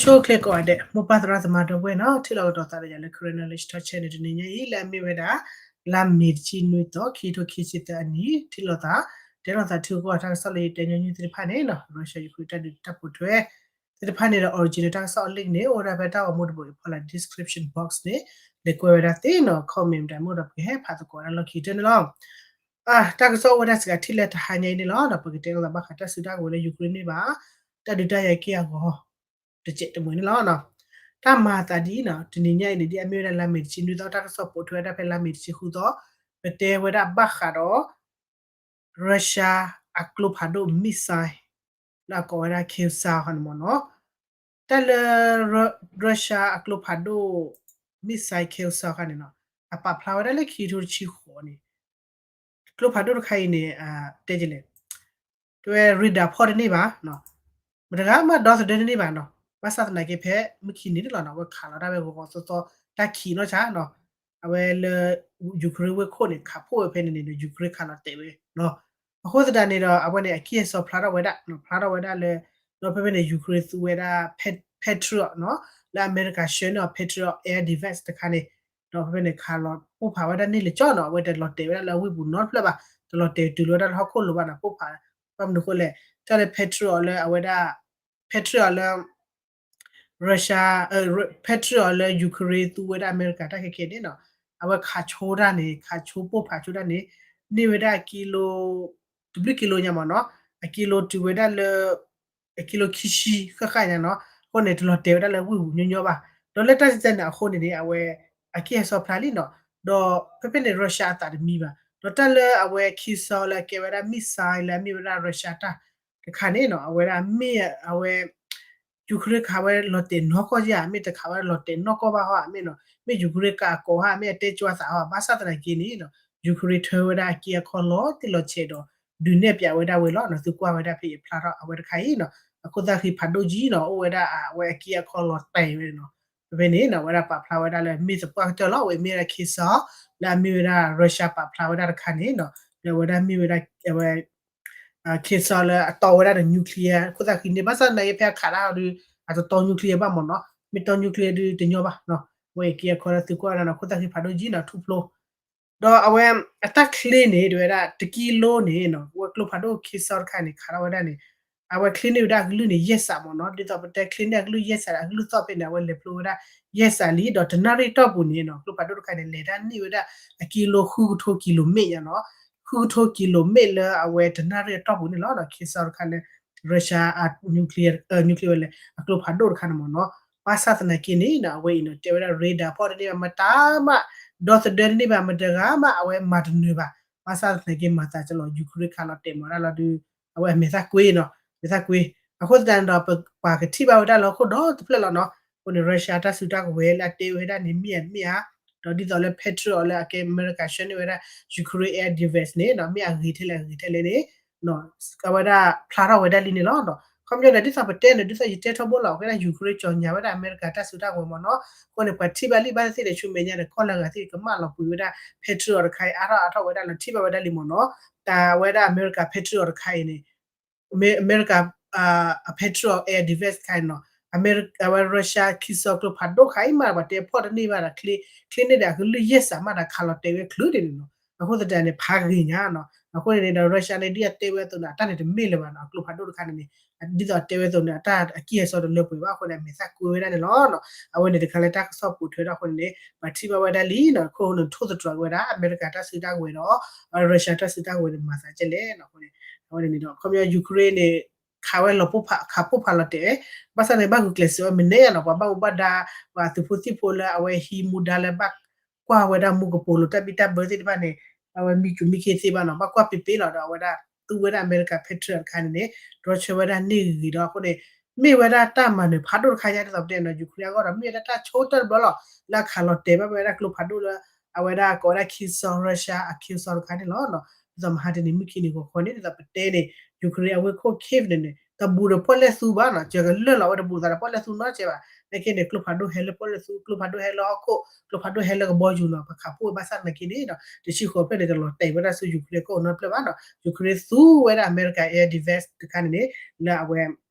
ဆိၣ်ဂ့ၤကိးဂၤဒဲး မိၢ်ပၢ်သရၣ်သမါဒီပုၢ်ဝဲၢ်နီၤ, ထံၣ်လိာ်ကဒီးသးဒီးယၤလၢ Karen Knowledge Talk Channel တနံၤညါအံၤ လၢအမ့ၢ်ဝဲဒၣ် လါမ့ၤတဆံနွံသီ ခံကထိခံဆံသၢအနံၣ် ထံၣ်လိာ်သး တဲလိာ်သးထုကီၢ်တၢ်ကစီၣ်လၢယတဲညီနုၢ်သ့ၣ်တဖၣ်န့ၣ်နီၤ, Russia Ukraine တၢ်ဒုးတၢ်ပိာ်ထွဲသ့ၣ်တဖၣ်န့ၣ်ဒီး original တၢ်ကစီၣ်အ link န့ၣ် အိၣ်ဝဲဒၣ်ဖဲတၢ်ဂီၤမူတဘိအံၤအဖီလာ် description box န့ၣ် လဲၤကွဲးဝဲဒၣ်သ့နီၤ, comment မတၤမ့ၢ်ဒီး ပကဟဲဖးသကိးဝဲဒၣ်လီၢ်ခံကတၢၢ်န့ၣ်လီၤ. တၢ်ကစီၣ်အိၣ်ဝဲဒၣ်စှၤထံၣ်လၢတဟါညါအံၤန့ၣ်လီၤ. ပကတဲလိာ်သးဘၣ်ဃးတၢ်စုတၢ်ကဝဲၤလၢ Ukraine န့ၣ်ဘၣ် တၢ်ဒုးတၢ်ယၤက့ၢ်အဂီၤ တစဲးတမှဲၤန့ၣ်လီၤ. တၢ်မၤအသးဒ်အံၤနီၤ, တနံၤညါအံၤန့ၣ် ဒ်အမ့ၢ်ဝဲဒၣ်လါမ့ၤတဆံနွံသီ တၢ်ကစီၣ်ပိာ်ထွဲဝဲဒၣ်ဖဲလါမ့ၤတဆံဃုသီ, ပတဲဝဲဒၣ်ဘၣ်ဃးဒီး Russia အကျိဖးဒိၣ် missile လၢအကိးဝဲဒၣ် Khizar ခီန့ၣ်မ့ၢ်နီၤ, တၢ်လၢ Russia အကျိဖးဒိၣ် missile Khizar ခီန့ၣ်နီၤ, အပာ်ဖျါဝဲဒၣ်လၢခံကထိတဆံဃိးန့ၣ် ကျိဖးဒိၣ်တခါအံၤန့ၣ် တဲလဲၣ်, တဲဝဲ radar ဖီၣ်တန့ၢ်ဘၣ်, မတဂၤမးဒီသဒၢတန့ၢ်ဘၣ်နီၤ, ဘၣ်ဆၣ်သနာ်က့ဖဲမုၢ်ခံနံၤန့ၣ်လီၤနီၤ, အဝဲခးလီၤတၢ်ဝဲဂီၤဂီၤသီသီ တၢ်ခံးနီၢ်ဆါနီၤ, အဝဲလၢ Ukraine ဝ့ၢ်ခိၣ်န့ၣ် ခးဖှိၣ်ဝဲဖဲန့ၣ်န့ၣ်ဒီး Ukraine ခးလီၤတဲာ်ဝဲနီၤ, အဃိသတးန့ၣ်ဒီး အဝဲန့ၣ် အကံၢ်အစီဖျါထီၣ်ဝဲဒၣ်, ဖျါထီၣ်ဝဲဒၣ်လၢ ဒီးဖဲဖဲန့ၣ် Ukraine သူဝဲဒၣ် Patriot နီၤ, လၢအမဲရကၤဆှၢန့ၢ်အီၤ Patriot air defense တခါန့ၣ်, ဒီးဖဲဖဲန့ၣ် ခးလီၤပိၢ်ဖးဝဲဒၣ်န့ၢ်လၢကၠီနီၤ, အဝဲတလီၤတဲာ်ဝဲဒၣ်လၢအဝ့ၢ်ပူၤနီတဖျၢၣ်ဘၣ်, တလီၤတဲာ်တုၤလီၤဝဲဒၣ်လၢဟီၣ်ခိၣ်လိၤဘၣ်နီၤ, ပိၢ်ဖး, ဘၣ်မနုၤအဃိလဲၣ်, တၢ်လၢ Patriot လၢအဝဲဒၣ် Patriot လၢ Russia, Patriot လၢ Ukraine သူဝဲဒၣ်အမဲရကၤတၢ်ခဲခဲန့ၣ်နီၤ, အဝဲခးဆိတၢ်န့ၣ် ခးဆိပိၢ်ဖးဆိတၢ်န့ၣ် န့ၢ်ဝဲဒၣ်ကံလိ တဘျုးကံလိညါမ့ၢ်နီၤ, အကံလိတုၤဝဲဒၣ်လၢ အကံလိခံဆံဃၣ်ဃၣ်ညါနီၤ, အဃိန့ၣ် တလီၤတဲာ်ဝဲဒၣ်လၢဝ့ၢ်ပူၤညီညီဘၣ်, ဒီးလၢတၢ်စံးတၢ်န့ၣ်အဃိန့ၣ်န့ၣ် အဝဲ အကံၢ်အစီဖျါလံနီၤ, ဒီးဖဲဖဲန့ၣ် Russia အသးတမံဘၣ်, ဒီးတၢ်လၢအဝဲ Khizar လၢအကဲဝဲဒၣ် missile လၢအမ့ၢ်ဝဲဒၣ် Russia တၢ်တခါန့ၣ်နီၤ, အဝဲဒၣ်မ့ၢ်အဝဲ Ukraine ခးဝဲလီၤတဲာ်နီၢ်ကီၢ်ဧါ, မ့ၢ်တခးဝဲလီၤတဲာ်နီၢ်ကီၢ်ဘၣ်ဟီဧါ, မ့ၢ်နီၤ, မ့ၢ် Ukraine ကးအကိးဧါ, မ့ၢ်အတဲကၠွၤသးဧါ, ဘၣ်ဆၣ်သနာ်က့န့ၣ်နီၤ, Ukraine ထၢဝဲဒၣ်အကံၢ်အခီၣ်လီၤတံၢ်လီၤဆဲးဒီး ဒုးနဲၣ်ပၠးဝဲဒၣ်ဝဲလီၤနီၤ, သုကွၢ်ဝဲဒၣ်ဖဲယဖျါထီၣ်အဝဲတခါအံၤနီၤ, အခိၣ်သၣ်ဃံဖးဒိၣ်ကံနီၤ, အိၣ်ဝဲဒၣ်အဝဲအကံၢ်အခီၣ်လီၤတဲာ်ဝဲနီၤ, ဖဲဖဲန့ၣ်နီၤ အဝဲဒၣ်ပာ်ဖျါဝဲဒၣ်လၢမ့ၢ်သပှၢ်ကတၢၢ်လီၤ, အဝဲမ့ၢ်ဝဲဒၣ် Khizar လၢအမ့ၢ်ဝဲဒၣ် Russia ပာ်ဖျါဝဲဒၣ်တခါန့ၣ်နီၤ, လၢအဝဲဒၣ်မ့ၢ်ဝဲဒၣ်အဝဲ Khizar လၢအတီဝဲဒၣ်ဒီး nuclear ခိၣ်သၣ်ဃံန့ၣ်, ဘၣ်ဆၣ်သနာ်က့ဖဲအခးတၢ်ဒီး အတတီ nuclear ဘၣ်မ့ၢ်နီၤ, မ့ၢ်တီ nuclear ဒုးတညီဘၣ်, အဝဲအကံၢ်အခီၣ်လၢသုကွၢ်ဝဲဒၣ်နီၤ, ခိၣ်သၣ်ဃံဖးဒိၣ်ကံနီၤ, ထူၣ်ဖျိ ဒီးအဝဲအတၢ်ချ့န့ၣ် တဝဲဒၣ်တကံလိန့ၣ်နီၤ, အဝဲကျိဖးဒိၣ် Khizar တခါန့ၣ် ခးထီၣ်ဝဲဒၣ်န့ၣ်, အဝဲချ့န့ၢ်ဝဲဒၣ်အကလုၢ်န့ၣ် ယဲၢ်စးမ့ၢ်နီၤ, ဒ်သိးပတဲချ့န့ၢ်အကလုၢ်ယဲၢ်စးဒီး အကလုၢ်သီၣ်ဖဲန့ၣ် အဝဲလဲၤဖျိဝဲဒၣ် ယဲၢ်စးလံ, ဒီးတနၣ်ရံၣ်အတီၢ်ပူၤန့ၣ်နီၤ, ကျိဖးဒိၣ်တခါန့ၣ် လဲၤတၢ်န့ၢ်ဝဲဒၣ်အကံလိဃုကထိကံလိမ့ၣ်ညါနီၤ, ဃုကထိကံလိမ့ၣ်လၢအဝဲတနၣ်ရံၣ်အတီၢ်ပူၤန့ၣ်လီၤ, Khizar တခါလၢ Russia အ nuclear, nuclear ဝဲလဲၣ် အကျိဖးဒိၣ်တခါန့ၣ်မ့ၢ်နီၤ, ဘၣ်ဆၣ်သနာ်က့န့ၣ်နီၤ, အဝဲအံၤနီၤ တဲဝဲဒၣ် radar ဖီၣ်တန့ၢ်ဘၣ်, မတၤမး ဒီသဒၢတန့ၢ်ဘၣ်, မတဂၤမး အဝဲမၤတနၢၤဘၣ်, ဘၣ်ဆၣ်သနာ်က့မၤသးကလီၤ Ukraine ခးလီၤတဲာ်မၤတၢ်လီၤဒုး, အဝဲအမဲာ်သၣ်ကွ့နီၤ, မဲာ်သၣ်ကွ့, အဃိသတးန့ၣ်ဒီး ပှၤကထံၣ်ဘၣ်ဝဲဒၣ်လၢဟီၣ်ခိၣ်ဒီတဖျၢၣ်လီၤနီၤ, အဃိန့ၣ် Russia တၢ်စုတၢ်ကဝဲၤလၢအတဲဝဲဒၣ်န့ၣ် မ့ၢ်ဧါမ့ၢ်ဧါ, ဒီးဒ်သိးလၢ Patriot လၢအကဲအမဲရကၤဆှၢန့ၢ်ဝဲဒၣ် Ukraine air defense န့ၣ်နီၤ, မ့ၢ်အဂ့ၤထဲလဲၣ်အဂ့ၤထဲလဲၣ်န့ၣ် အဝဲဒၣ်ဖျါထီၣ်ဝဲဒၣ်လံန့ၣ်လီၤ. ခီပညီန့ၣ် ဒ်သိးပတဲန့ၣ် ဒ်သိးယတဲထီဘိလီၤ, အဝဲဒၣ် Ukraine ကၠီၤညါဝဲဒၣ်အမဲရကၤတၢ်စုတၢ်ကဝဲၤမ့ၢ်နီၤ, အဃိန့ၣ် ပှၤထံၣ်ဘၣ်လံဘၣ်သ့ၣ်သ့ၣ်ဒီး ဆူမဲာ်ညါန့ၣ် ကီၢ်လၢဂၤသ့ၣ်ကမၣ်လီၤပှံၤဝဲဒၣ် Patriot တခါအံၤ အါထီၣ်အါထီၣ်ဝဲဒၣ်လီၤ ထံၣ်ဘၣ်ဝဲဒၣ်လံမ့ၢ်နီၤ, တၢ်ဝဲဒၣ်အမဲရကၤ Patriot တခါအံၤန့ၣ် အမဲရကၤ Patriot air defense တခါအံၤနီၤ, အဝဲ Russia ခံစီကျိဖးဒိၣ်တခါအံၤမး ပှၤတဲဖီၣ်တန့ၢ်ဘၣ်ဒီး ချ့န့ၢ်ဒီးအကလုၢ်ယဲၢ်စးမးဒီးခးလီၤတဲာ်ဝဲချုးဒ်န့ၣ်နီၤ, အဃိသတးန့ၣ် ဖးဂ့ၤညါနီၤ, အဃိန့ၣ်ဒီး Russia န့ၣ် ဒ်အတဲဝဲအသိးန့ၣ် အတၢ်န့ၣ်တမ့ၢ်လၢၤဘၣ်နီၤ, အကျိဖးဒိၣ်တခါန့ၣ်န့ၣ် ဒ်သိးတဲဝဲအသိးန့ၣ် အတၢ်အကံၢ်အစီတလၢပှဲၤဘၣ် အဃိန့ၣ် အမဲာ်သၣ်ကွံဝဲဒၣ်န့ၣ်လီၤ. အဝဲန့ၣ်တခါလၢတၢ်ကစီၣ်ပိာ်ထွဲထီၣ်အဃိန့ၣ်န့ၣ် ပှၤထံၣ်ဘၣ်ဝဲဒၣ်လံနီၤ, ခိၣ်ဟိန့ၣ်ထိၣ်သတြီၤက့ၤဝဲဒၣ် အမဲရကၤတၢ်စုတၢ်ကဝဲၤဒီး Russia တၢ်စုတၢ်ကဝဲၤန့ၣ် မၤသးကဲလဲၣ်နီၤ, အဃိန့ၣ် အဝဲန့ၣ်န့ၣ်ဒီး ခီပညီ Ukraine န့ၣ် ခးဝဲလီၤပိၢ်ဖး ခးပိၢ်ဖးလီၤတဲာ်ဝဲ, ဘၣ်ဆၣ်န့ၣ် ဘၣ်ဂုာ်ကျဲးစၢးဝဲမနုၤလဲၣ်နီၤ, ပှၤဘၣ်မူဘၣ်ဒါ ပှၤသုးဖိသံၣ်ဖိလၢအဝဲဟံးမူဒါလၢဘၣ် ကွၢ်ဝဲဒၣ်မူကပိာ်လိၤတၢ်ဘံၣ်တၢ်ဘၢသ့ၣ်တဖၣ်န့ၣ် အဝဲမံကၠူၣ်မံခ့သ့ဘၣ်နီၤ, ဘၣ်ကွၢ်ပ့ပ့လီၤဒီး အဝဲဒၣ်သူဝဲဒၣ်အမဲရကၤ Patriot တခါန့ၣ်န့ၣ် တြီဆၢဝဲဒၣ်န့ၢ်ဂ့ၤဂ့ၤဒီး အဃိန့ၣ် မ့ၢ်ဝဲဒၣ်တၢ်မၤနၢၤဖးဒိၣ်တခါညါ ဒ်သိးပတဲန့ၣ်ဒီး Ukraine အဂီၢ်ဒီး မ့ၢ်ဝဲဒၣ်တၢ်ဆိတၢ်တဘျီလီၤ, လၢအခးလီၤတဲာ်ဘၣ်ဝဲဒၣ်ကျိဖးဒိၣ်လၢ အဝဲဒၣ်ကိးဝဲဒၣ် ခံစီ Russia အခံစီတခါန့ၣ်လီၤ. ဒ်သိးမဟါတနံၤမုၢ်ခံနံၤဂီၤခီန့ၣ် ဒ်သိးပတဲန့ၣ် Ukraine အဝ့ၢ်ခိၣ် Kyiv န့ၣ်န့ၣ် တဘူးဒီးပီၣ်လဲၣ်သူဘၣ်နီၤ, ကလၢာ်လီၤဝဲတဘူးသးဒီးပီၣ်လဲၣ်သူနီတစဲးဘၣ်, နာ်က့န့ၣ် ကျိဖးဒိၣ်ဟဲလၢပီၣ်လဲၣ်သူ, ကျိဖးဒိၣ်ဟဲလၢဟီၣ်ခိၣ်, ကျိဖးဒိၣ်ဟဲလၢကဘီယူၤနီၤ, ပခးဖှိၣ်ဝဲဘၣ်ဆၣ်သနာ်က့န့ၣ်ဒီး တဆံဃိးဖျၢၣ်န့ၣ် တလီၤတဲာ်ဝဲဒၣ်ဆူ Ukraine ကီၢ်နီတဖျၢၣ်ဘၣ်နီၤ, Ukraine သူဝဲဒၣ်အမဲရကၤ air defense တခါန့ၣ်န့ၣ် လၢအဝဲ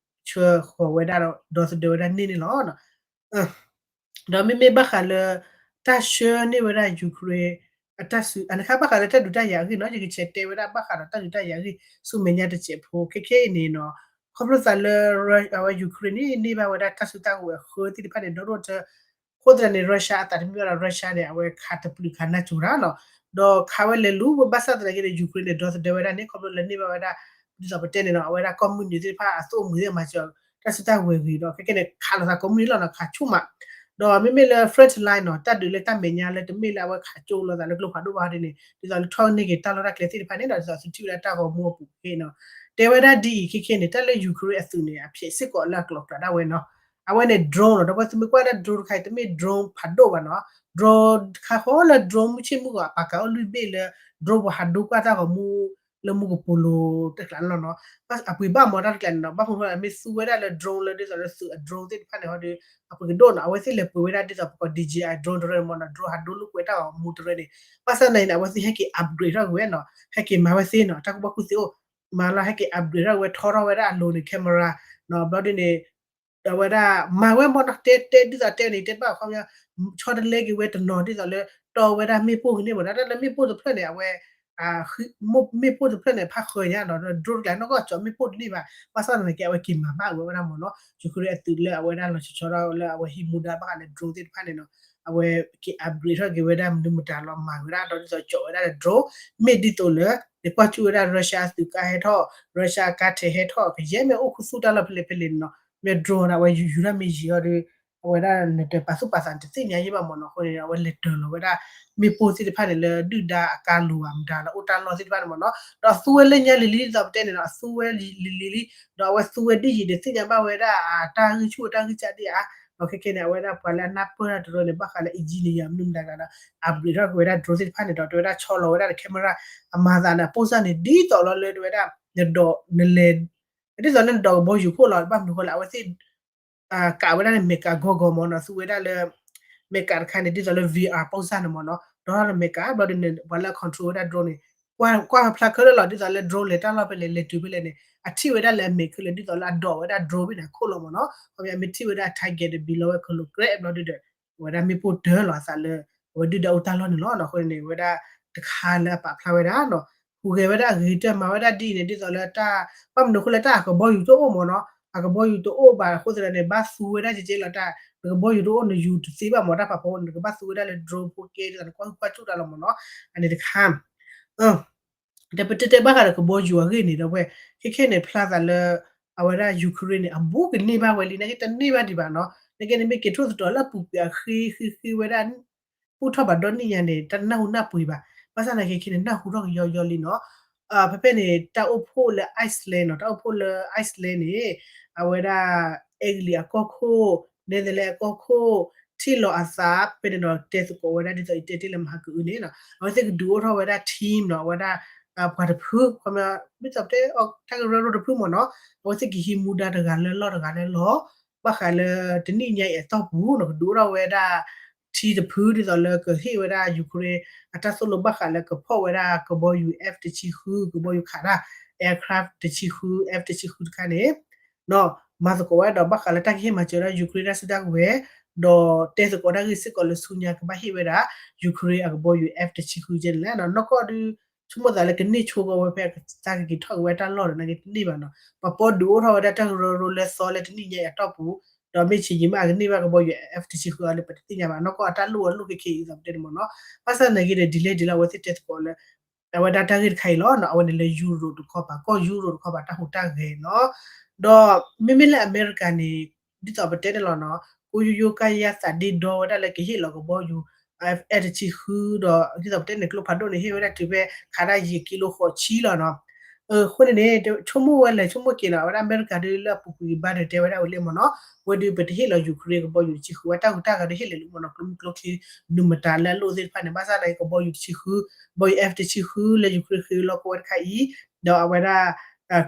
ဆှၢဃီၤဝဲဒၣ်ဒီး ဒီသဒၢဝဲဒၣ်န့ၢ်န့ၣ်လီၤ. ဒီးမ့မ့ၢ်ဘၣ်ဃးလၢ တၢ်ဆှၢန့ၢ်ဝဲဒၣ် Ukraine အတၢ်စု အန့ၣ်အခါဘၣ်ဃးလၢတၢ်ဒုးတၢ်ယၤအဂ့ၢ်နီၤ ယကဆဲးတဲဝဲဒၣ်ဘၣ်ဃးဒီးတၢ်ဒုးတၢ်ယၤအဂ့ၢ် ဆူမဲာ်ညါတစဲးဖိ ခဲခဲအံၤန့ၣ်နီၤ ခီဖျိသးလၢ အဝဲ Ukraine န့ၣ် န့ၢ်ဘၣ်ဝဲဒၣ်တၢ်စုတၢ်ကဝဲၤအဃၢသ့ၣ်တဖၣ်န့ၣ် ဒီဒိၣ်တၢ အဃိသတးန့ၣ် Russia အသးတမံဘၣ်ဒီး Russia န့ၣ် အဝဲခးတပျုာ်ခးနၢ်ကၠိၤတၢ်နီၤ ဒီးခးဝဲလဲၤလူၤဝဲဘၣ်ဆၣ်သနာ်က့ဒီး Ukraine န့ၣ် ဒီသဒၢဝဲဒၣ်န့ၣ် ခီဖျိလၢန့ၢ်ဘၣ်ဝဲဒၣ် ဒ်သိးပတဲန့ၣ်နီၤ အဝဲဒၣ်ကီၢ်မုၢ်နုာ်သ့ၣ်တဖၣ် အသိၣ်အမှံၤသ့ၣ်မၤစၢၤ တၢ်စုတၢ်ကဝဲၤဂ့ၤဒီး ခဲခဲန့ၣ် ခးလိာ်သးကိးမုၢ်နံၤလီၤနီၤ ခးဆူၣ်မး ဒီးမ့မ့ၢ်လၢ front line နီၤ တၢ်ဒုးလၢတၢ်မဲာ်ညါလၢတမ့ၢ်လၢအဝဲခးကၠိလိာ်သးလၢကျိဖးဒိၣ်ဘၣ်ဒ်န့ၣ် ဒ်သိးလၢထီၣ်န့ၢ်က့ၤတၢ်လီၢ်တၢ်ကျဲသ့ၣ်တဖၣ်န့ၣ်ဒီး ဒ်သိးသုထံၣ်ဝဲဒၣ်တၢ်ဂီၤမူအပူၤခဲနီၤ တဲဝဲဒၣ်ဒ်အံၤ ခဲခဲန့ၣ် တၢ်လၢ Ukraine အသုးန့ၣ် အဖျဲးစ့ၢ်ကီးလၢအကျိၤကျဲဒၣ်ဝဲနီၤ အဝဲန့ၣ် drone နီၤ ဒီးပှၤသုးမုၢ်ကွၢ်လၢ drone တခါအံၤ တမ့ၢ် drone ဖးဒိၣ်ဘၣ်နီၤ drone တခါဃီလၢ drone မုၢ်ဆ့ၣ်မုၢ်ဂီၤ အပာ်ကၤအိၣ်လွံၢ်ဘ့ၣ်လၢ drone ပှၤဟးဒိကွၢ်တၢ်ဂီၤမူ လၢမူကပိာ်လိၤတကျးန့ၣ်လီၤနီၤ အပှ့ၤဘၣ်မၤတၢ်တကျးန့ၣ်နီၤ ဘၣ်မနုၤဃိလၢမ့ၢ်သူဝဲဒၣ်လၢ drone လၢဒ်သိးလၢသုးအ drone သ့ၣ်တဖၣ်န့ၣ်ဟီဒီး အပှ့ၤကဒိၣ်နီၤ အဝဲသ့ၣ်လဲၤပှ့ၤဝဲဒၣ်ဒ်သိးပကိး D J I drone တရၢန့ၣ်မ့ၢ်နီၤ drone ဟးဒိလိာ်ကွဲတၢ်ဂီၤမူတရၢန့ၣ် ဘၣ်ဆၣ်သနာ်က့န့ၣ် အဝဲသ့ၣ်ဟဲက့ၤ upgrade ထီၣ်က့ၤဝဲနီၤ ဟဲက့ၤမၤဝဲသ့နီၤ တၢ်ကူၣ်ဘၣ်ကူၣ်သ့အိၣ် မၤလီၤဟဲက့ၤ upgrade ထီၣ်ဝဲ ထီထီၣ်ဝဲဒၣ်အလိၤန့ၣ် camera နီၤ ဘျီဒ်န့ၣ် အဝဲဒၣ်မၤဝဲမ့ၢ်နီၤ တဲတဲဒ်သိးတဲန့ၣ် တဲဘၣ်ခီပညီ ဆီတလဲက့ၤဝဲတနီၤဒ်သိးလၢ တီဝဲဒၣ်မ့ၣ်ပိၢ်ကန့ၢ်မ့ၢ်နီၤ တၢ်လၢမ့ၣ်ပိၢ်တဖျၢၣ်န့ၣ် အဝဲ မ့ၣ်ပိၢ်တဖျၢၣ်န့ၣ် ဖးဃၢၤညါနီၤ drone တကျးနီၢ်ကီၢ်ကၠီၤမ့ၣ်ပိၢ်တန့ၢ်ဘၣ် ဘၣ်ဆၣ်သနာ်က့ အဝဲက့ၤမၤဘၣ်ဝဲဝဲဒၣ်မ့ၢ်နီၤ Ukraine အသုးလၢအဝဲဒၣ်လီၤဆီဆီဒၣ်လၢအဝဲဟံးမူဒါဘၣ်ဃးလၢ drone သ့ၣ်တဖၣ်န့ၣ်နီၤ အဝဲက့ၤ upgrade ထီၣ်က့ၤဝဲဒၣ်မနုၤမတၤလီၤမၤဝဲဒၣ်ဒီးဒ်သိးကၠီၤဝဲဒၣ်လၢ drone မ့ၢ်ဒ်သိးလၢ နကွၢ်စူၢ်ဝဲဒၣ် Russia အသုးကါဟဲထီၣ် Russia အကါထဲးဟဲထီၣ် ကယဲၢ်မ့ၢ်အိၣ်ခူသူၣ်တၢ်လီၢ်ဖဲလဲၣ်ဖဲလဲၣ်န့ၣ်နီၤ မ့ၢ် drone န့ၣ် အဝဲယူၤယူၤတၢ်မ့ၢ်ယံာ်အီၤဒီး အဝဲဒၣ်နတပာ်သူၣ်ပာ်သးနတသ့ၣ်ညါယဲၢ်ဘၣ်မ့ၢ်နီၤ အဃိန့ၣ် အဝဲလဲၤတၢၤလီၤဝဲဒၣ် မ့ၣ်ပိၢ်သ့ၣ်တဖၣ်န့ၣ်လၢဒုၣ်ဒါအကါလိၤဘၣ်မတၤလၢအိၣ်တၢ်လီၢ်သ့ၣ်တဖၣ်န့ၣ်မ့ၢ်နီၤ ဒီးအသူဝဲလၢညါလံၤလံၤဒ်သိးပတဲန့ၣ်နီၤ အသူဝဲလံၤလံၤလံၤ ဒီးအဝဲသူဝဲဒ်ယံၤဒီးသ့ၣ်ညါဘၣ်ဝဲဒၣ်အတၢ်ဂံၢ်ဆူၣ်အတၢ်ဂံၢ်စၢ်ဒ်အါ ဒီးခဲခဲန့ၣ် အဝဲဒၣ်ပှၤလၢအနၢ်ပၢၢ်တၢ်တရၢန့ၣ် ဘၣ်ဃးလၢ engineer မနုၤမတၤတဂၤဒီး upgrade ထီၣ်က့ၤဝဲဒၣ် drone သ့ၣ်တဖၣ်န့ၣ်ဒီး တဲဝဲဒၣ်ဆီလီၤဝဲဒၣ်ဒီး camera အမၤသးန့ၣ် အပိၢ်စၢ်န့ၣ် ဒ်သိးလီၤလၢတဲဝဲဒၣ် နဒိးနလဲၤ ဒ်သိးလၢနဒိးကဘီယူၤခိၣ်လီၤ ဘၣ်မနုၤဃိလၢအဝဲသ့ၣ် ကးဝဲဒၣ်န့ၣ် mega ဂီၢ်ဂီၢ်မ့ၢ်နီၤ သူဝဲဒၣ်လၢ mega တခါန့ၣ် ဒ်သိးလၢ V R ပိၢ်စၢ်န့ၣ်မ့ၢ်နီၤ ဒီးထီၣ်လၢ mega ဘျီဒ်န့ၣ် ပှၤလၢအ control ဝဲဒၣ် drone န့ၣ် ကွၢ်ကွၢ်ဖျါခဲလၢာ်လီၤ ဒ်သိးလၢ drone လဲၤတၢ်လီၢ်ဖဲလဲၣ် လဲၤတုၤဖဲလဲၣ်န့ၣ် အထံၣ်ဝဲဒၣ်လၢအမဲာ်ခဲလၢာ် ဒ်သိးလၢအဒိးဝဲဒၣ် drone ဖဲန့ၣ်အခိၣ်လီၤမ့ၢ်နီၤ ခီပညီမ့ၢ်ထံၣ်ဝဲဒၣ် target တဘံၤလီၤဝဲကလိၤကြဲးဘျီဒ်ဒီး အဝဲဒၣ်မ့ၣ်ပိၢ်တၢၤလီၤအသးလၢ အဝဲဒုၣ်ဒါအိၣ်တၢ်လီၢ်န့ၣ်လီၤ. အဃိန့ၣ် အဝဲဒၣ်တခါလၢအပာ်ဖျါဝဲဒၣ်နီၤ ဟူးဂဲၤဝဲဒၣ်အဂ့ၤကတၢၢ် မၤဝဲဒၣ်ဒ်အံၤန့ၣ် ဒ်သိးလၢတၢ် ဘၣ်မနုၤအဃိလၢတၢ်အကဘီယူၤတအိၣ်မ့ၢ်နီၤ အကဘီယူၤတအိၣ်ဘၣ်အဃိသတးန့ၣ် ဘၣ်သူဝဲဒၣ်ကကဲလီၤတၢ် နကဘီယူၤတအိၣ် နယူၤတသ့ဘၣ်မ့ၢ် တၢ်ဖးဖီ နကဘၣ်သူဝဲဒၣ်လၢ drone ဖိကဲ ဒ်သိးနကွၢ်ဟုၣ်ကွၢ်စူၣ်တၢ်လီၤမ့ၢ်နီၤ အန့ၣ်တခါ ဒီးပတဲတဲဘၣ်ဃးဒီးကဘီယူၤအဂ့ၢ်န့ၣ်ဒီးဝဲ ခဲခဲန့ၣ် ဖျါသးလၢ အဝဲဒၣ် Ukraine န့ၣ် အဘူးကန့ၢ်ဘၣ်ဝဲလံ နာ်က့တန့ၢ်ဘၣ်ဒံးဘၣ်နီၤ နာ်က့န့ၣ်မ့ၢ်က့ၤထိၣ်သတြီၤလၢအပူၤကွံာ်အဃ့ဃ့ဃ့ဝဲဒၣ် ပူထီၣ်ဘၣ်ဒီနံၣ်ညါန့ၣ် တၢ်နၢ်ဟူနၢ်ပှ့ၤဘၣ် ဘၣ်ဆၣ်သနာ်က့ခဲန့ၣ် နၢ်ဟူထီၣ်ကယီယီလံနီၤ ဖဲဖဲန့ၣ် တၢ်အိၣ်ဖှိၣ်လၢ Iceland နီၤ တၢ်အိၣ်ဖှိၣ်လၢ Iceland န့ၣ် အဝဲဒၣ် Italy အကီၢ်ခိၣ် Netherlands အကီၢ်ခိၣ် ထံၣ်လီၤအသး ဖဲန့ၣ်ဒီးတဲသကိးဝဲဒၣ်ဒ်သိးအံၤတဲတ့ၢ်လၢမဟါကအုန့ၣ်နီၤ အဝဲသ့ၣ်ကဒုးအိၣ်ထီၣ်ဝဲဒၣ် team နီၤ အဝဲဒၣ် ပှၤတဖု ခီပညီ ဒ်သိးပတဲ တၢ်ကရၢကရိတဖုမ့ၢ်နီၤ အဝဲသ့ၣ်ကဟံးမူဒါတဂၤလၢလီၢ်တဂၤလၢလီၢ် ဘၣ်ဃးလၢတနံၣ်ညါအံၤအတီၢ်ပူၤနီၤ ကဒုးအိၣ်ထီၣ်ဝဲဒၣ် team တဖု ဒ်သိးလၢကဟ့ၣ်ဝဲဒၣ် Ukraine အတၢ်သိၣ်လိဘၣ်ဃးလၢကဖီၣ်ဝဲဒၣ်ကဘီယူၤ F တဆံဃု ကဘီယူၤခးတၢ် aircraft တဆံဃု F တဆံဃုတခါန့ၣ် မၤသကိးဝဲဒီးဘၣ်ဃးလၢတၢ်ကဟ့ၣ်မၤစၢၤဝဲဒၣ် Ukraine တၢ်စုတၢ်ကဝဲၤ ဒီးတဲသကိးတၢ်ဂ့ၢ်စ့ၢ်ကီးလၢဆူညါကဘၣ်ဟ့ၣ်ဝဲဒၣ် Ukraine အကဘီယူၤ F တဆံဃုကဲန့ၣ်လဲၣ်နီၤ နီၢ်ကီၢ်ဒု ဆိကမိၣ်သးလၢကန့ၢ်ဆိကီဝဲဖဲအကစၢ်ကက့ၤထီၣ်က့ၤဝဲတၢ်လီၢ်ဒီးနာ်က့တန့ၢ်ဘၣ်နီၤ ပှၤပိာ်ဒုးအိၣ်ထီၣ်ဝဲဒၣ်တၢ်ကရၢကရိလၢသီလၢတနံၣ်ညါအံၤအတီၢ်ပူၤ ဒီးမ့ၢ်ဆံးယံာ်မးအကန့ၢ်ဘၣ်ကဘီယူၤ F တဆံဃုအီၤလၢပတသ့ၣ်ညါဘၣ် နီၢ်ကီၢ်အတၢ်လိၣ်အလိၣ်ခဲခဲအံၤဒ်သိးပတဲန့ၣ်မ့ၢ်နီၤ ဘၣ်ဆၣ်သနာ်က့ဒီး ဒ်လဲၣ်ဒ်လဲၣ် အဝဲသ့ၣ်တဲသကိးလၢ အဝဲဒၣ်တၢ်ဂ့ၢ်တခါအံၤလီၤနီၤ အဝဲန့ၣ်လၢ Europe တခီပၤ ကီၢ် Europe တခီပၤတၢ်ဟူးတၢ်ဂဲၤနီၤ ဒီးမ့မ့ၢ်လၢအမဲရကၤန့ၣ် ဒ်သိးပတဲန့ၣ်လီၤနီၤ ကိယိယိကါယါသးဒ့ဒီဝဲဒၣ်လၢကဟ့ၣ်လီၤကဘီယူၤ F တဆံဃု ဒီးဒ်သိးပတဲန့ၣ် ကျိဖးဒိၣ်န့ၣ် ဟ့ၣ်ဝဲဒၣ်တုၤဖဲခးတၢ်ယံာ်ကံလိဃိးဆံလီၤနီၤ အဃိန့ၣ်န့ၣ် ဆိကမိၣ်ဝဲလဲၤဆိကမိၣ်က့ၤနီၤ အဝဲဒၣ်အမဲရကၤဒုလၢအပူၤကွံာ်ဘါဒီးတဲဝဲဒၣ်ဝဲလၢမ့ၢ်နီၤ ဝဲဒုပတဟ့ၣ်လီၤ Ukraine ကဘီယူၤတဆံဃု ဝဲတၢ်ဟူးတၢ်ဂဲၤဒုဟ့ၣ်လဲၤလၢမ့ၢ်နီၤ ကျိမုၢ်ကျိချံ မနုၤမတၤလၢအလိၣ်သ့ၣ်တဖၣ်န့ၣ် ဘၣ်ဆၣ်သနာ်က့ ကဘီယူၤတဆံဃု ကဘီယူၤ F တဆံဃုလၢ Ukraine ဃ့လီၤကီၢ်ဝဲတခါအံၤ ဒီးအဝဲဒၣ်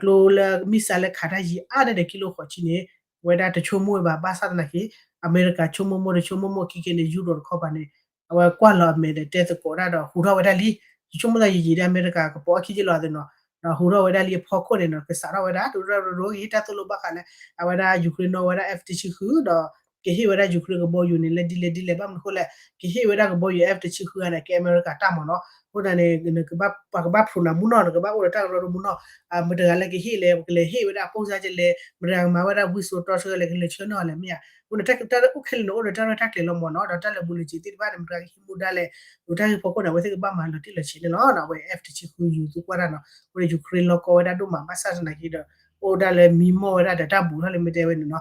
ကျိလၢ missile လၢခးတၢ်ယံာ်အါန့ၢ်ဒီးကံလိဃိးဆံန့ၣ် ဝဲဒၣ်တဆိကမိၣ်ဝဲဘၣ် ဘၣ်ဆၣ်သနာ်က့ အမဲရကၤဆိကမိၣ်မိၢ်တဆိကမိၣ်မိၢ် ခဲခဲန့ၣ် Europe တခီပၤန့ၣ် အဝဲကွၢ်လီၤအမဲာ်ဒီးတဲသကိးတၢ်ဒီးဟူးထီၣ်ဝဲဒၣ်လံ ယဆိကမိၣ်သးယံာ်ယံာ်ဒီးအမဲရကၤကပိာ်အခံက့လီၤသ့ၣ်နီၤ ဒီးဟူးထီၣ်ဝဲဒၣ်လံအဖီခိၣ်န့ၣ်နီၤ ကစးထီၣ်ဝဲဒၣ် တရၢရၢ ကဟ့ၣ်တၢ်သိၣ်လိဘၣ်ဃးလၢ အဝဲဒၣ် Ukraine နီၣ်ဝဲဒၣ် F တဆံဃု ဒီး ကဟ့ၣ်ဝဲဒၣ် Ukraine ကဘီယူၤန့ၣ် လၢဒ်လဲၣ်ဒ်လဲၣ် ဘၣ်မနုၤအဃိလဲၣ် ကဟ့ၣ်ဝဲဒၣ်ကဘီယူၤ F တဆံဃုန့ၣ် ကဲအမဲရကၤတၢ်မ့ၢ်နီၤ. အဃိသတးန့ၣ် ပှၤကဘၣ်ဖျိးနၤမူနီၢ် နကဘၣ်အိၣ်ဒီးတၢ်ကရၢကရိမူနီၢ် မတၤတဂၤလၢကဟ့ၣ်လဲၣ် ပကလဲၤဟ့ၣ်ဝဲဒၣ်အပိၢ်စၢ်ကလဲၣ် မတၤတဂၤမၤဝဲဒၣ်ဝံစိာ်တီဆှၢလဲၣ် ကလဲၤဆှၢနီၢ်လဲၣ် မ့ၢ်ဧါ. အဃိန့ၣ် တၢ်အိၣ်ခဲလၢာ်န့ၣ် အိၣ်ဒီးတၢ်ရဲၣ်တၢ်ကျဲၤလီၤမ့ၢ်နီၤ ဒီးတၢ်လၢာ်ဘူၣ်လၢာ်စ့ၤသ့ၣ်တဖၣ်န့ၣ် မတၤတဂၤကဟံးမူဒါလဲၣ် ဒီးတၢ်ဂ့ၢ်ဖီခိၣ်န့ၣ် အဝဲသ့ၣ်ကဘၣ်မၤလီၤတံၢ်လီၤဆဲးန့ၣ်လီၤ. အဝဲ F တဆံဃု ယူၤ သုကွၢ်တၢ်နီၤ အဃိန့ၣ် Ukraine လီၢ်ကီဝဲဒၣ်ဒိၣ်မး ဘၣ်ဆၣ်သနာ်က့ဒီး အိၣ်ဒၣ်လၢမံမီၢ်ဝဲဒၣ်ဒီးတၢ်ဘူးထီၣ်လၢမ့ၢ်တဲဝဲန့ၣ်နီၤ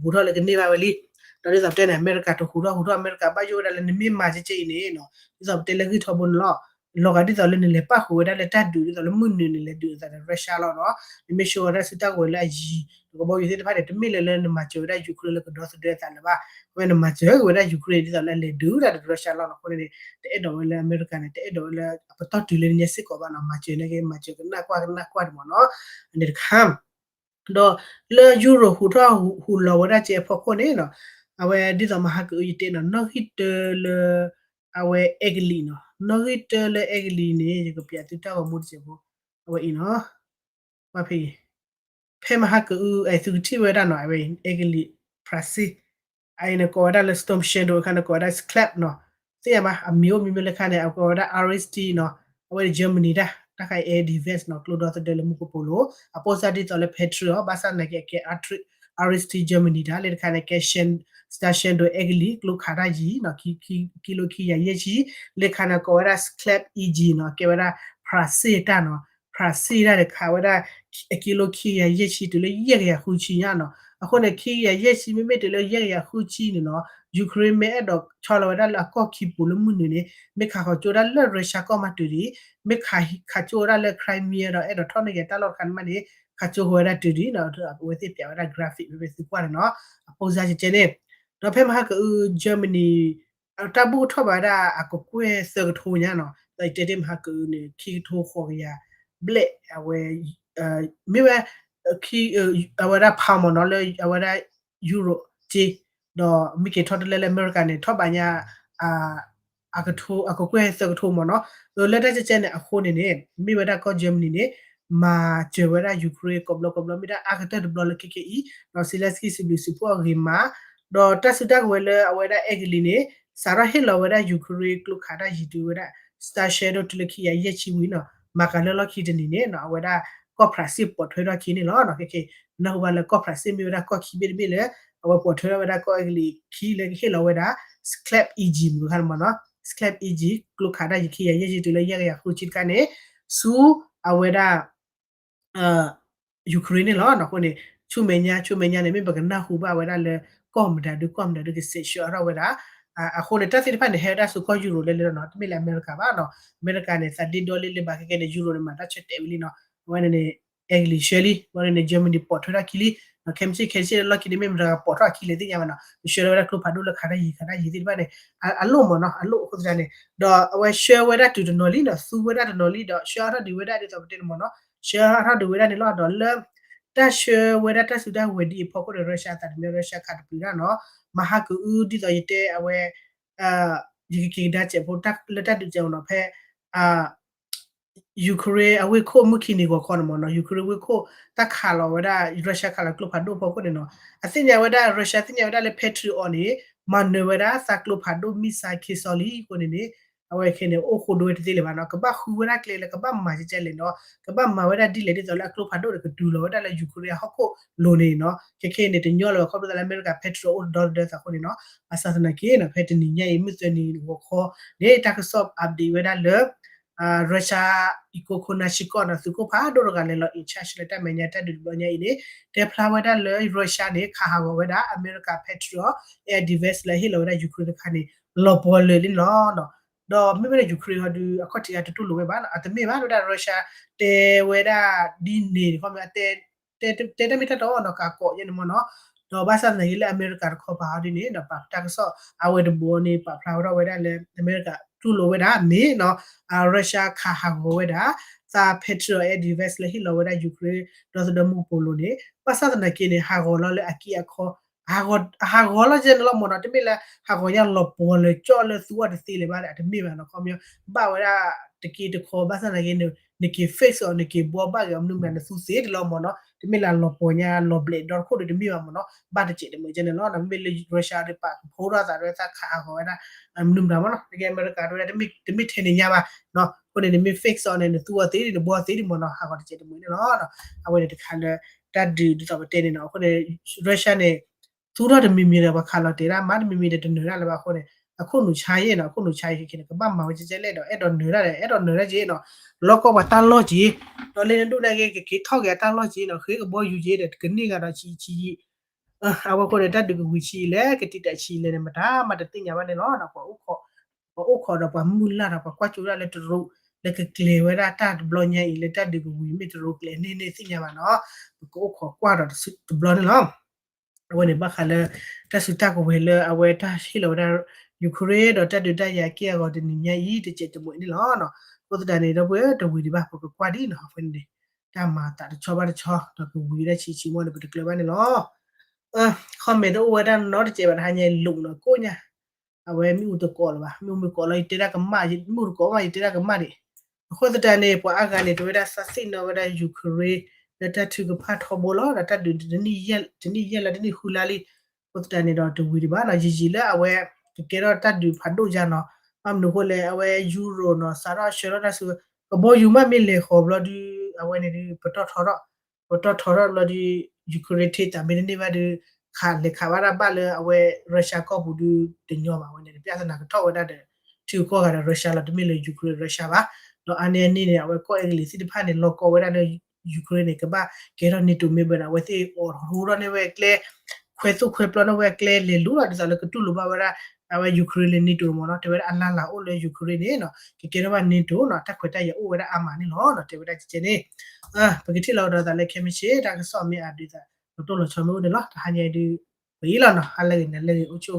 ဘူးထီၣ်လၢကန့ၢ်ဘၣ်ဝဲလံ ဒီးဒ်သိးပတဲန့ၣ် အမဲရကၤတဟူးထီၣ်ဟူးထီၣ် အမဲရကၤဘၣ်ယိၣ်ဝဲဒၣ်လၢ နမ့ၢ်မၤကဲကဲအံၤန့ၣ်နီၤ ဒ်သိးပတဲလၢဂံၢ်ထီဘိန့ၣ်လီၤ လီၤဂာ်ဒ်သိးလၢနလဲၤပၣ်ဃုာ်ဝဲဒၣ်လၢတၢ်ဒုး ဒ်သိးလၢမုၢ်နုာ်န့ၣ် လဲၤဒုးအသးဒီး Russia လီၤနီၤ နမ့ၢ်ဆှၢဝဲဒၣ်စုတၢ်ကဝဲၤလၢအယံၤ ဒီးကဘီယူၤသ့ၣ်တဖၣ်န့ၣ် တမ့ၢ်လၢလၢနမၤစၢၤဝဲဒၣ် Ukraine လၢကဒီသဒၢအသးလၢၤဘၣ် အဝဲနမၤစၢၤက့ၤဝဲဒၣ် Ukraine ဒ်သိးလၢအလဲၤဒုးတၢ်ဒီး Russia လီၤနီၤ. အဃိန့ၣ် တအဲၣ်ဒိးဝဲလၢအမဲရကၤန့ၣ် တအဲၣ်ဒိးဝဲလၢအပတီၢ်တုၤလၢနညါစ့ၢ်ကီးဘၣ်နီၤ မၤစၢၤန့ၣ်က့ မၤစၢၤကနၣ်ကွၢ်ကနၣ်ကွၢ်ဒံးမ့ၢ်နီၤ န့ၣ်တခါ ဒီးလၢ Europe ဟူးထီၣ်ဟူးလီၤဝဲဒၣ်ကဲအဖီခိၣ်န့ၣ်နီၤ အဝဲဒ်သိးမဟါကအုယတဲနီၤ နီၣ်ဂံၢ်တၢလၢ အဝဲအဲကလံးနီၤ နီၣ်ဂံၢ်တၢလၢအဲကလံးန့ၣ် ယကပျးသုတၢ်ဂီၤမူတစဲးဖိ အဝဲအံၤနီၤ ဖဲမဟါကအု သုကထံၣ်ဝဲဒၣ်နီၤ အဝဲ အဲကလံး ဖရၣ်စ့ၣ် အအံၤန့ၣ်ကိးဝဲဒၣ်လၢ storm shadow အခါန့ၣ် ကိးဝဲဒၣ် scrap နီၤ သ့ၣ်ညါဘၣ် အမံၤအိၣ်မံၤမံၤလၢခါန့ၣ် အကိးဝဲဒၣ် R S T နီၤ အဝဲ Germany တၢ် တၢ်ခါ air defense နီၤ ကျိဒီသဒၢလၢမူကပိာ်လိၤ အပိၢ်စၢ်ဒ်သိးလၢ Patriot ဘၣ်ဆၣ်သနာ်က့ အကဲ R S T Germany တၢ် လၢတခါန့ၣ် ကဲ Storm Shadow အဲကလံး ကျိခးတၢ်ယံၤနီၤ ကံလိခံကယၤယဲၢ်ဆံ လၢတခါန့ၣ် ကိးဝဲဒၣ် scrap E G နီၤ ကဲဝဲဒၣ် ဖရၣ်စ့ၣ်တၢ်နီၤ ဖရၣ်စ့ၣ်တၢ်န့ၣ် ခးဝဲဒၣ် အကံလိခံကယၤယဲၢ်ဆံတုၤလၢယဲၢ်ကယၤဃုဆံညါနီၤ အဃိန့ၣ် ခံကယၤယဲၢ်ဆံ မ့မ့ၢ်တုၤလၢယဲၢ်ကယၤဃုဆံန့ၣ်နီၤ Ukraine မ့ၢ်အဲၣ်ဒိးဆီလီၤဝဲဒၣ်လၢအကီၢ်ခံပူၤလၢမုၢ်နုာ်န့ၣ် မ့ၢ်ခးဃီၤကၠိဒၣ်လၢ Russia ကီၢ်မးတုၤဒံး မ့ၢ်ခးကၠိဝဲဒၣ်လၢ Crimea ဒီးအဲၣ်ဒိးထီၣ်န့ၢ်က့ၤတၢ်လီၢ်တခါန့ၣ်မးန့ၣ် ခးကၠိဃီၤဝဲဒၣ်တုၤဒံးနီၤ အဝဲသ့ၣ်ပျးဝဲဒၣ် graphic ဖဲဖဲသုကွၢ်န့ၣ်နီၤ အပိၢ်စၢ်ကဲကဲန့ၣ် ဒီးဖဲမဟါကအု Germany တၢ်ဘူၣ်ထီၣ်ဘၣ်ဝဲဒၣ်အကကွဲၢ်သၢကထိညါနီၤ ဒီးယတဲတ့ၢ်မဟါကအုန့ၣ် ခံကထိဃိးကယၤဘျဲၣ် အဝဲ မ့ၢ်ဝဲ အဝဲဒၣ် pound မ့ၢ်နီၤ လၢအဝဲဒၣ် Euro က့ ဒီးမ့ၢ်က့ၤထီၣ်တလဲလၢအမဲရကၤန့ၣ် ထီၣ်ဘၣ်ညါ အကထိ အကကွဲၢ်သၢကထိမ့ၢ်နီၤ လၢတၢ်ကဲကဲန့ၣ်အဃိန့ၣ်န့ၣ် မ့ၢ်ဝဲဒၣ်ကီၢ် Germany န့ၣ် မၤစၢၤဝဲဒၣ် Ukraine ကိးဘျီကိးဘျီ မ့ၢ်ဒၣ်အါကတၢၢ်တဘျီလၢခဲခဲအံၤ ဒီး Zelenskyy စံးဘျုးစံးဖှိၣ်အဂ့ၤမး ဒီးတၢ်စုတၢ်ကဝဲၤလၢအဝဲဒၣ်အဲကလံးန့ၣ် စးထီၣ်ဟ့ၣ်လီၤဝဲဒၣ် Ukraine ကျိခးတၢ်ယံၤတုၤဝဲဒၣ် Storm Shadow တုၤလၢခံကယၤယဲၢ်ဆံဝံၤနီၤ မၤကၤလၢလီၢ်ခံတနံၤန့ၣ်နီၤ အဝဲဒၣ်ကီၢ်ဖရၣ်စ့ၣ်ပိာ်ထွဲထီၣ်ခံန့ၣ်လီၤ. ခဲခဲ နၢ်ဟူဘၣ်လၢကီၢ်ဖရၣ်စ့ၣ်မ့ၢ်ဝဲဒၣ်ကီၢ်ခံဘ့ၣ်တဘ့ၣ်လၢ အဝဲပိာ်ထွဲထီၣ်ဝဲဒၣ်ကီၢ်အဲကလံးခံလၢကဟ့ၣ်လီၤဝဲဒၣ် scrap E G မ့ၢ်ခါန့ၣ်မ့ၢ်နီၤ scrap E G ကျိခးတၢ်ယံၤခံကယၤယဲၢ်ဆံတုၤလၢယဲၢ်ကယၤဃုဆံတခါန့ၣ် ဆူအဝဲဒၣ် Ukraine န့ၣ်လီၤ. အဃိန့ၣ် ဆူမဲာ်ညါ ဆူမဲာ်ညါန့ၣ် မ့ၢ်ပကနၢ်ဟူဘၣ်ဝဲဒၣ်လၢ ကီၢ်မတၤဒု ကီၢ်မတၤဒုကစဲးဆှၢအါထီၣ်ဝဲဒၣ် အဃိန့ၣ် တၢ်သ့ၣ်တဖၣ်န့ၣ် ဟဲဝဲဒၣ်ဆူကီၢ်ယူရိးလဲၣ်လဲၣ်လီၤနီၤ တမ့ၢ်လၢအမဲရကၤဘၣ်နီၤ အမဲရကၤန့ၣ် သးဒ့ဒီလ့လ့ဘၣ်ခဲကဲန့ၣ် ယူရိးန့ၣ် မၤတၢ်ဆၢတဲာ်ဝဲလံနီၤ အဝဲန့ၣ်န့ၣ် အဲကလံးဆှၢလံ အဝဲန့ၣ်န့ၣ် Germany ပိာ်ထွဲထီၣ်ခံလံ ခဲမုၢ်ဆ့ၣ်ခဲဆ့ၣ်လီၢ်ခံန့ၣ် မ့ၢ်မတၤကပိာ်ထွဲအခံလဲၣ်သ့ၣ်ညါဘၣ်နီၤ ဆှၢထီၣ်ဝဲဒၣ်ကျိဖးဒိၣ်လၢခးတၢ်ယံၤခးတၢ်ယံၤသ့ၣ်တဖၣ်န့ၣ် အလိၣ်မ့ၢ်နီၤ အလိၣ်အဃိသတးန့ၣ် ဒီးအဝဲဆှၢဝဲဒၣ်တုၤတနီၤလံနီၤ သူဝဲဒၣ်တနီၤလံ ဒီးဆှၢအါထီၣ်ဒံးဝဲဒၣ်ဒ်သိးပတဲန့ၣ်မ့ၢ်နီၤ ဆှၢအါထီၣ်ဒံးဝဲဒၣ်န့ၣ်လီၤ. ဒီးလၢ တၢ်ဆှၢဝဲဒၣ်တၢ်စုတၢ်ဝဲၤဒ်အံၤအဖီခိၣ်န့ၣ် Russia အသးတမံၤ Russia ခးတပျုၤတၢ်နီၤ မဟါကအုဒ်သိးယတဲအဝဲ ယကက့ၤကဒါစဲးဖိလၢတၢ်ဒုးစဲးအီၤနီၤ ဖဲ Ukraine အဝ့ၢ်ခိၣ်မုၢ်ခံနံၤဂီၤခီန့ၣ်မ့ၢ်နီၤ Ukraine ဝ့ၢ်ခိၣ် တၢ်ခးလီၤဝဲဒၣ် Russia ခးလီၤကျိဖးဒိၣ်အဖီခိၣ်န့ၣ်နီၤ အသ့ၣ်ညါဝဲဒၣ် Russia သ့ၣ်ညါဝဲဒၣ်လၢ Patriot အီၤန့ၣ် မၤနၢၤဝဲဒၣ်သးကျိဖးဒိၣ် missile ခံစီလံအဃိန့ၣ်န့ၣ် အဝဲခဲန့ၣ် အိၣ်ဃိဒိဝဲတသ့လၢၤဘၣ်နီၤ ကဘၣ်ဃုဝဲဒၣ်ကျဲလၢကဘၣ်မၤကဲကဲလဲၣ်နီၤ ကဘၣ်မၤဝဲဒၣ်ဒ်လဲၣ်ဒ်သိးလၢအကျိဖးဒိၣ်န့ၣ် ကတုၤလီၤဝဲဒၣ်လၢ Ukraine အဟီၣ်ခိၣ်လိၤန့ၣ်နီၤ ခဲခဲန့ၣ် တညီလၢၤဘၣ်ခီဖျိလၢအမဲရကၤ Patriot အိၣ်ဒီသဒၢသးအဃိန့ၣ်နီၤ ဘၣ်ဆၣ်သနာ်က့နီၤ ဖဲတနံၤညါအံၤ မုၢ်သၢနံၤဂီၤခီန့ၣ် တၢ်ကစီၣ် update ဝဲဒၣ်လၢ Russia အံၤကိခိၣ်နၢ်ဆံကီၢ်နီၤ သုးခိၣ်ဖးဒိၣ်တဂၤလဲၤလီၤ in charge လၢတၢ်မဲာ်ညါတၢ်ဒုးတဘျီညါအံၤန့ၣ် တဲဖျါဝဲဒၣ်လၢ Russia န့ၣ် ခးဟးဂီၤဝဲဒၣ် အမဲရကၤ Patriot air defense လၢဟ့ၣ်လီၤဝဲဒၣ် Ukraine တခါန့ၣ် လီၤပှီၤလၢာ်လံလီၤ. ဒီးမ့မ့ၢ်လၢ Ukraine ဟီဒုး အခီၣ်ထံးအတတူၢ်လိာ်ဝဲဘၣ်နီၤ အတမ့ၢ်ဘၣ်ဝဲဒၣ် Russia တဲဝဲဒၣ်ဒ်န့ၣ် ခီ တဲတၢ်မ့ၢ်တၢ်တီနီၤ ကးကိးယဲန့ၣ်မ့ၢ်နီၤ ဒီးဘၣ်ဆၣ်သနာ်က့လၢအမဲရကၤတခီပၤဟီဒ်န့ၣ် ဒီးပာ်တၢ်ကစီၣ် အဝဲတဘိန့ၣ် ပာ်ဖျါဝဲဒၣ်ဝဲဒၣ်လၢ အမဲရကၤတူၢ်လိာ်ဝဲဒၣ် မ့ၢ်နီၤ Russia ခးဟးဂီၤဝဲဒၣ် သး Patriot air defense လၢဟ့ၣ်လီၤဝဲဒၣ် Ukraine ဒီသဒၢမူကပိာ်လိၤန့ၣ် ဘၣ်ဆၣ်သနာ်က့န့ၣ် ဟးဂီၤလီၤလၢအက့အခီ ဟးဂီၤလီၤကဲန့ၣ်လီၤမ့ၢ်နီၤ တမ့ၢ်လၢဟးဂီၤညါလီၤပှီၤလၢာ်ကၠီလၢသူအီၤတသ့လၢၤဘၣ် အတမ့ၢ်ဘၣ်နီၤ ခီပညီ ဘၣ်ဝဲဒၣ်တက့တခီ ဘၣ်ဆၣ်သနာ်က့န့ၣ် နက့ၤ fix အီၤ နက့ၤဘှီဘၣ်က့ၤအီၤ မနုၤမတၤ နသူသ့တလီၤမ့ၢ်နီၤ, တမ့ၢ်လၢလီၤပှီၤညါလီၤဘျဲးဒီတခိၣ်ဒီးတမ့ၢ်ဘၣ်မ့ၢ်နီၤ, ဘၣ်တစဲးတမှဲးကဲန့ၣ်လီၤ. မ့မ့ၢ်လၢ Russia ဒီးပာ်ကဖီထီၣ်အသးဒီးသးခးဟးဂီၤဝဲဒၣ် မနုၤမတၤမ့ၢ်နီၤ, တကဲအမဲရကၤတဝဲဒၣ် တမ့ၢ်ထဲန့ၣ်ညါဘၣ်နီၤ, အဃိန့ၣ် နမ့ၢ် fix အီၤန့ၣ် နသူအီၤသ့ဒ် နဘှီသ့ဒ်မ့ၢ်နီၤ, ဟးဂီၤတစဲးတမှဲးန့ၣ်လီၤ. အဝဲန့ၣ်တခါလၢ တၢ်ဒုးဒ်သိးပတဲန့ၣ်နီၤ, အဃိန့ၣ် Russia န့ၣ် သူထီၣ်တမံၤမံၤဒီး ပှၤခးလီၤတဲာ်ဒၣ်မး တမံၤမံၤဒီးတနၢၤဒၣ်လၢၤဘၣ်အဃိန့ၣ်, အခိၣ်နူာ်ဆါယဲၢ်နီၤ, အခိၣ်နူာ်ဆါယဲၢ်ခဲခဲန့ၣ် ကဘၣ်မၤဝဲကဲကဲလဲၣ်ဒီး အဲၣ်ဒိးနၢၤဒၣ်ဒီး အဲၣ်ဒိးနၢၤဒၣ်က့နီၤ, လီၢ်ကီၢ်ပှၤတၢ်လီၢ်က့, ဒီးလၢနဒိၣ်န့ၣ်က့ ကက့ၤထီၣ်က့ၤအတၢ်လီၢ်က့နီၤ, ဃ့ကဘီယူၤက့ဒီး ကန့ၢ်ဂၤဒီးဆံးဆံးယံာ်, အဝဲအဃိန့ၣ် တၢ်ဒုးကဝံၤဆံးအံၤလဲၣ် ကတံာ်တာ်ဆံးအံၤလဲၣ်န့ၣ် မတၤမးတသ့ၣ်ညါဘၣ်န့ၣ်လီၤ. ပှၤအိၣ်ခိးဒီးပှၤမုၢ်လၢ်ဒီး ပှၤကွၢ်ကၠိဒၣ်လၢတရူး လၢကကျဲၤဝဲဒၣ်တၢ်တဘျီညါအံၤ လၢတၢ်ဒုးကဝံၤမ့ၢ်တရူးကျဲၤန့ၢ်န့ၢ်သ့ၣ်ညါဘၣ်နီၤ, ပကအိၣ်ခိးကွၢ်ဒီးတဘျီန့ၣ်လီၤ. အဝဲန့ၣ်ဘၣ်ဃးလၢ တၢ်စုတၢ်ကဝဲၤလၢအဝဲတၢ်ဟ့ၣ်လီၤဝဲဒၣ် Ukraine ဒီးတၢ်ဒုးတၢ်ယၤက့ၢ်အဂီၤတနံၤညါအံၤ တစဲးတမှဲးန့ၣ်လီၤ. အဃိသတးန့ၣ် ဒီပုၢ်ဝဲၢ်တဝံၤဒံးဘၣ် ပကကွၢ်ဒ်နီၤ, အဝဲန့ၣ်န့ၣ် တၢ်မၤအသးတဆီဘၣ်တဆီ ဒီးကဝံၤဝဲဒၣ်ဆံးဆံးမ့ၢ်န့ၣ် ပတကျၢၤဘၣ်န့ၣ်လီၤ. comment တအိၣ်ဝဲဒၣ်နီတစဲးဘၣ် တဟါညါအံၤလိာ်နီၤကိၣ်ညါ, အဝဲမ့ၣ်အူတကိးလၢၤဘၣ်, မ့ၣ်အူမ့ၢ်ကိးလီၤ ယတဲဒၣ်ကမၣ်, မ့ၣ်အူတကိးမး ယတဲဒၣ်ကမၣ်ဒံး. အဃိသတးန့ၣ် ပှၤအါဂၤန့ၣ် တဝဲဒၣ်သးသ့ၣ်နီၣ်ဝဲဒၣ် Ukraine လၢတၢ်ထုကဖၣ်ထီဘိလီၤ, ဒီးတၢ်ဒုးတနံၣ်ယဲၢ်လၢတနံၣ်ဃုလါလံ. အဃိသတးန့ၣ်ဒီး တဝံၤဒံးဘၣ်နီၤ, ယံာ်ယံာ်လၢအဝဲ ကကဲထီၣ်တၢ်ဒုးဖးဒိၣ်ယါနီၤ, ဘၣ်မနုၤအဃိလဲၣ် အဝဲ Euro နီၤ စးထီၣ်ဆှၢထီၣ်တၢ်စု ကဘီယူၤမးမ့ၢ်လဲၤဃီၤဘျီဒုး အဝဲန့ၣ်ဒုး ပတီၢ်ထီထီၣ်, ပတီၢ်ထီထီၣ်ဘျီဒုး Ukraine ထံသးမ့ၢ်တန့ၢ်ဘၣ်ဒုး ခးလဲၤခးဘၣ်တၢ်ဘၣ်လၢအဝဲ Russia ကီၢ်ပူၤဒုးတညီဘၣ်, အဝဲန့ၣ် ပြဿနာကထီၣ်ဝဲဒၣ်ဒီး ထံဂုၤကီၢ်ဂၤဒီး Russia လီၤ, တမ့ၢ်လၢ Ukraine Russia ဘၣ်. ဒီးအါန့ၢ်အန့ၣ်န့ၣ် အဝဲကီၢ်အဲကလံးသ့ၣ်တဖၣ်န့ၣ် လီၤကီဝဲဒၣ်လၢ Ukraine န့ၣ် ကဘၣ်ကဲထီၣ် NATO member န့ၣ် အဝဲသ့ၣ်အိးထီၣ်ဟူထီၣ်န့ၢ်ဝဲအကျဲ ခွဲသိၣ်ခွဲပျီန့ၢ်ဝဲအကျဲလဲၤလူၤလီၤ, ဒ်သိးလၢကတူၢ်လိာ်ဘၣ်ဝဲဒၣ် အဝဲ Ukraine လၢ NATO မ့ၢ်နီၤ, တဲဝဲဒၣ်အလၢ်လၢ်အိၣ်လၢ Ukraine န့ၣ်နီၤ ကကဲထီၣ်ဘၣ် NATO နီၤ, တၢ်ခွဲးတၢ်ယာ်အိၣ်ဝဲဒၣ် အါမးန့ၣ်လီၤနီၤ, တဲဝဲဒၣ်ကဲကဲန့ၣ်. ပကထံၣ်လီၤကဒီးသးလၢခဲမုၢ်ဆ့ၣ် တၢ်ကစီၣ်မ့ၢ်အါဒုးသး ပတိၢ်လီၤဆီမ့ၢ်အိၣ်န့ၣ်လီၤ. တဟါညါအံၤဒုး ပအံၤလီၤနီၤ, ဟါလၢဂ့ၤ နၤလၢဂ့ၤ အိၣ်ဆူၣ်